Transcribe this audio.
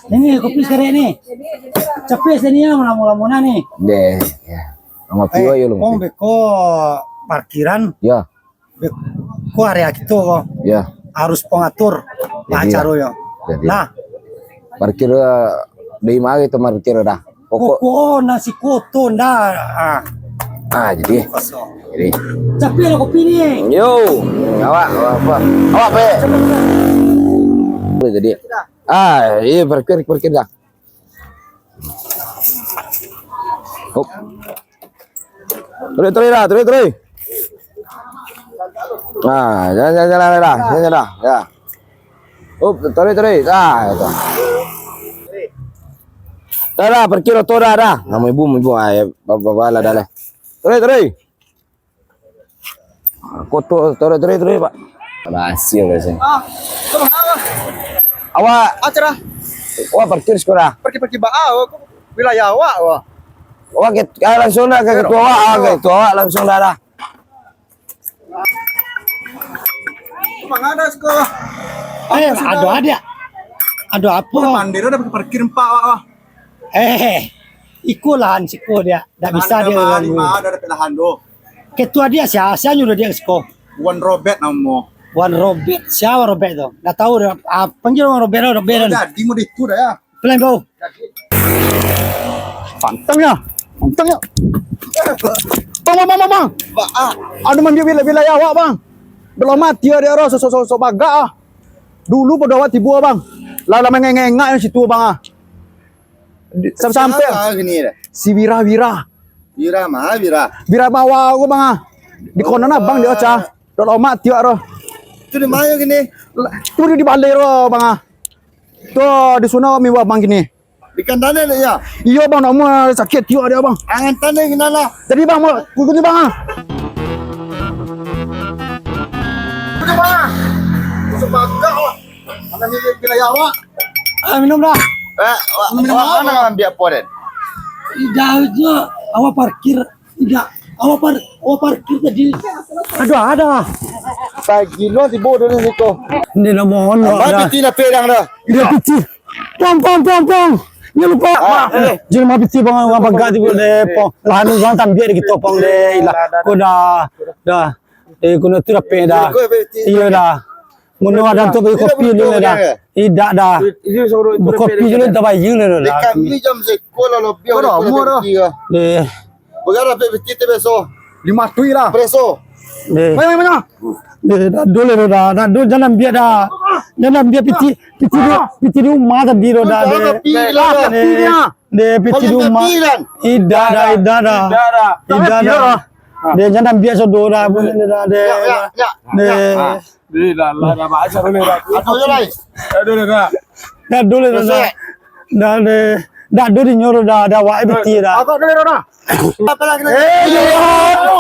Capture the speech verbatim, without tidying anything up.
Ini kopi sekarang ni. Capek sini ya, lamo-lamo nah ni. Deh, ya. Sama Eh, piwa yo lu. Kong beko parkiran. Ya. Beko area kita ko. Ya. Harus pengatur Jadi, acara yo. Jadi. Nah, Parkir, eh, di mana itu parkir dah? Pokok. Pokok nasi koto ndak. Ah. Ah, jadi. Kosong. Jadi. Tapi ada kopi ni. Yo, awak, awak apa? Awak apa? Boleh jadi. Ah, iya, parkir, parkir dah. Hop. Tarik, tarik dah, tarik, tarik. Nah, jalan, jalan, jalan, dah, jalan, jalan, dah, ya. Hop, tarik, tarik, dah, itu. Dah, dah, parkir oto dah, dah. Nama ibu, ibu, ah, ya, bapak lah dah lah. Tarik, tarik. Koto, tarik, tarik, tarik, Pak. Berhasil, berhasil. Ah, kau mangano? Awak, Acara awak parkir sekolah. Parkir-parkir ba-, ah, wilayah awak, wah. Awak ke, ah, langsung dah ke Pero, ketua awak, ah, ke ketua awak langsung dah, dah. Mangano sekolah? Eh, ada, ada. Ada apa? Pandai dah parkir empat awak, wah. Eh, iko lahan siko dia. Ndak bisa dia ganggu. Lahan di ma, ada, ada lahan tu. Ketua dia sia, sia nyuruh dia ke siko. Wan Robert namo. Wan Robert, sia Wan Robert tu? Ndak tahu dah. Ah, panggil Wan Robert, Robert. Oh, jadi mau di itu dah ya. Pelan kau. Pantang ya. Pantang ya. Bang, bang, bang, bang, bang. Ba-, ah. Anu mambiak bila-bila ya awak, Bang. Belum mati ya dia roh, sosok-sosok bagak ah. Dulu pado awak tibo, Bang. Lah, lah mangengak-ngengak yang situ, Bang ah. Di-, sam-, sampai Siapa gini dah? Si Wira, Wira. Wira ma, Wira? Wira bawa aku, Bang ah. Di kono nah, Bang, dia cah. Dok lomak tiok roh. Tu di mana gini? Tu di, di balai roh, Bang ah. Tu di sana kami bawa Bang gini. Di kandang ni ya? Iyo, Bang, nak mau sakit tiok dia, Bang. Angan tanah gini lah. Jadi, Bang, mau ikut ni, Bang ah. Ikut ni, Bang ah. Sepakat lah. Mana ni bila ya, Bang? Ah, minum dah. Eh, wa-, Minum wa-, apa? Mana ambil apa, Den? Dah je, awak parkir. Indak, awak par-, awak parkir tadi. Aduh, ada. Pagi lo tibo dari situ. Ini dah mohon lo. Mana dah. Piti nak pedang dah? Ini piti. Pong, pong, pong, pong. Ini lupa. Ah, eh. Jadi mau piti pong, orang pegang tibo deh, pong. Lah, anu, orang tambik deh gitu, pong deh. Ilah. Kau dah, dah. Eh, kena tu dah peh dah. Iya dah. Mano ada tu beli kopi dulu dah. Idak dah. Kopi dulu dah bayar dulu dah. Kami jam sekolah lebih. Kau dah umur dah. Deh. Pegang lah peti tu besok. Lima tui lah. Preso. Deh. Banyak, banyak. Deh, dah dulu dah, dah dulu jangan ambil dah. Jangan ambil piti, piti di, piti di rumah tadi dah, dah, deh. Deh, piti di rumah. Idak dah, idak dah. Idak dah. Deh, jangan ambil sodo dah, boleh dah, deh. Ya, ya, ya. Deh. Deh, dah lah, dah baca dulu dah. Atau je lai. Dah dulu dah. Dah dulu dah. Dah deh. Dah dulu nyuruh dah, dah wak piti dah. Apa dulu dah? Apa lagi? Eh, dulu.